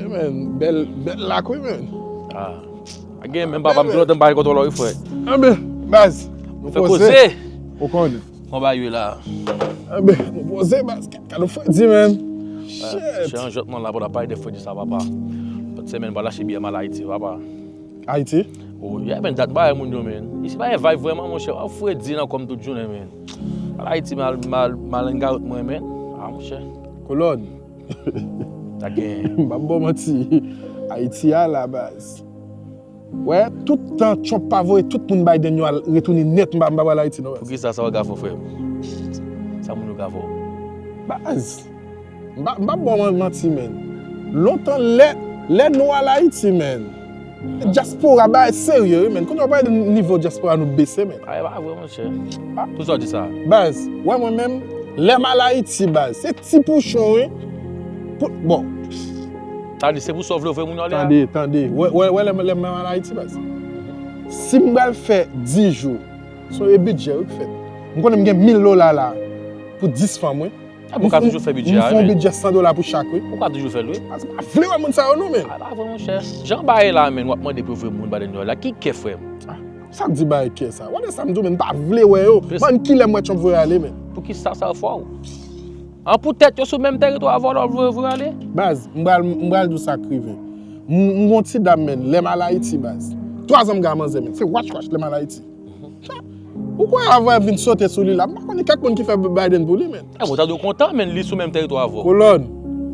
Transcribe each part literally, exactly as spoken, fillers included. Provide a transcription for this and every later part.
Men, bèl, bèl lak wi, men. Ah. A gen menm papa m, tout lòt m pa gen kontwòl wi, frè. Anben, baz, nou Fè poze. Koze. Ou konnen. Mwen ba yo la. Anben, nou poze, baz. Gad, gad, nou fredi, men. Shit. Chè, anjòtman la pou la pale de fredi sa, papa. Lòt semèn, m pral achte biyè m al Ayiti, papa. Ayiti? Oh, yeah, men dat bagay moun yo, men. Isi pa gen vibe vrèman, monchè. W ap fredi nan kò m tout jounen, men. Al Ayiti, mal, mal, mal hang out mwen, men. Ah, monchè. Kolòn. Sa gen. M p ap ba w manti. Ayiti a la, baz. Wè, tout tan Trump pa voye tout moun Biden yo al retounen nèt, m pa, m pa pral Ayiti, non, baz. Poukisa sa w ka fè, frè m? Sa moun yo ka fè w? Baz. M pa, m p ap ba w manti, men. Lontan, lè, lè nou al Ayiti, men. Dyaspora, bagay serye, wi, men. Kounye a, w pa wè nivo dyaspora nou bese, men. Ay, pa vre, monchè. Pou sa w di sa? Baz, wè mwen menm, lè m al Ayiti, baz, se ti pouchon, wi. Pou, bon. Sa di, se pou sa w vle voye moun yo ale a? Tande, tande. Wè, wè, wè, lè, m- lè m al Ayiti, baz. Si m pral fè dis jou, se yon bidjè, wi, k fèt. M konnen m gen mil dola la pou dis fanm, wi. Ou ka toujou fè bidjè a, M fè yon men. Bidjè san dola pou chak, wi. Ou ka toujou fè l, wi. Baz, m pa vle wè moun sa yo, non, men. A, pa vre, monchè. Jan bagay la, men, w ap mande pou yo voye moun Biden yo ale a. Ki kè, frè m? Sa k di bagay kè sa? Wè sa m di w, men, m pa vle wè yo. Ban kilè m wè Trump voye ale, men. Poukisa sa fè w? An poutèt yo sou menm tèritwa avè w, lè w voye voye ale? Baz, m pral, m pral di w sa k rive. M m gon ti dam, men, lè m al Ayiti, baz. Twa zan m gen manzè, men. Se wach wach lè m al Ayiti. Ou kwè avè vin sote sou li la, m pa konnen kèk moun ki fè Biden pou li, men. E bon, ta dwe kontan, men, li sou menm tèritwa avè w. Kolòn,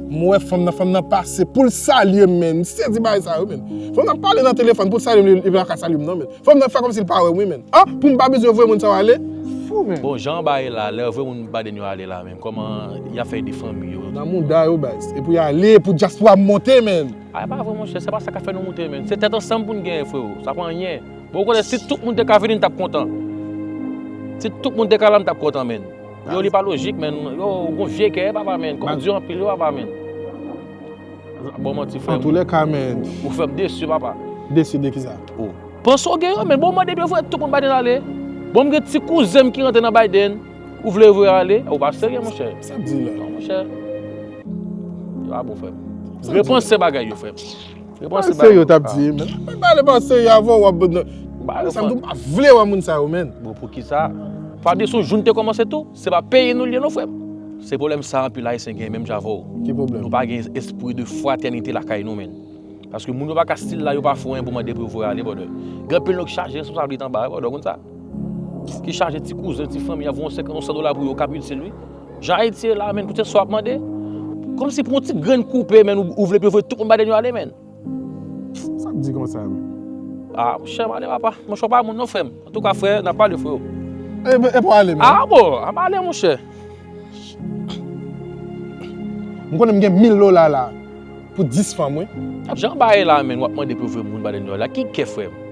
m wè fanm nan, fanm nan pase pou l salye m, men. M sezi bagay sa yo, men. Fanm nan pale nan telefòn pou l salye m, li, li pa ka salye m, non, men. Fanm nan fè kòmsi l pa wè m, wi, men. Ah, pou m pa bezwen voye moun sa yo ale? Fou, men. Bon, jan bagay la, lè yo voye moun Biden yo ale la, men, kòman y ap fè ede fanmi yo? Nan mouda yo, baz. E pou y ale, pou dyaspora monte, men. A, e pa vre, monchè, se pa sa k ap fè nou moute, men. Se tèt ansanm pou n genyen, freo. Sa pa anyen. Bon, ou konnen, si tout moun te ka vini, n t ap kontan. Si tout moun te ka la, m t ap kontan, men. Yo, li pa lojik, men. Yo, ou gon vye kè, papa, men. Kòm di anpil, yo, papa, men. Bon, manti, frè m. Antoulèka, men. Ou fè m desi, papa. Desi de kisa? Oh. Panse w gen yo, men. Bon, mande pou yo voye tout moun Biden ale. Bon, m gen ti kouzen m ki rantre nan Biden. Ou vle voye ale? Ou pa serye, monchè. Sa k di la? Non, monchè. Yo pa bon, frè m. Repanse bagay yo, frè m. Pa serye, w t ap di, men. Mwen pale pa serye avè w, w ap. Sa m di w, m pa vle wè moun sa yo, men. Bon, poukisa? Fadis, yon jou n te kòmanse tou. Se pa peyi nou l ye, non, frè m. Se pwoblèm sa anpil Ayisyen gen, menm jan avè w. Ki pwoblèm? Nou pa gen espri de fratènite lakay nou, men. Paske moun yo pa ka stil la, yo pa fè anyen pou mande pou yo voye ale, brother. Gen anpil nèg ki chaje responsablite anba, brother, ou konn sa? Ki chaje ti kouzen, ti fanmi, ap voye yon senkant, yon san dola pou yo, k ap itil, wi. Jan Ayiti ye la, men, koute sa w ap mande. Kòmsi pou yon ti grenn koupe, men, ou, ou vle pou yo voye tout moun Biden yo ale, men. Sa k di konsa, men? Ah, monchè, m ale, papa. Monchè, w pa moun, non, frè m. Antouka, frè, n ap pale, freo. E, e pou ale, men? Ah, bon, ap ale, monchè. M konnen m gen mil dola la pou dis fanm, wi. Jan bagay la, men, w ap mande pou voye moun Biden yo la. Ki kè, frè m?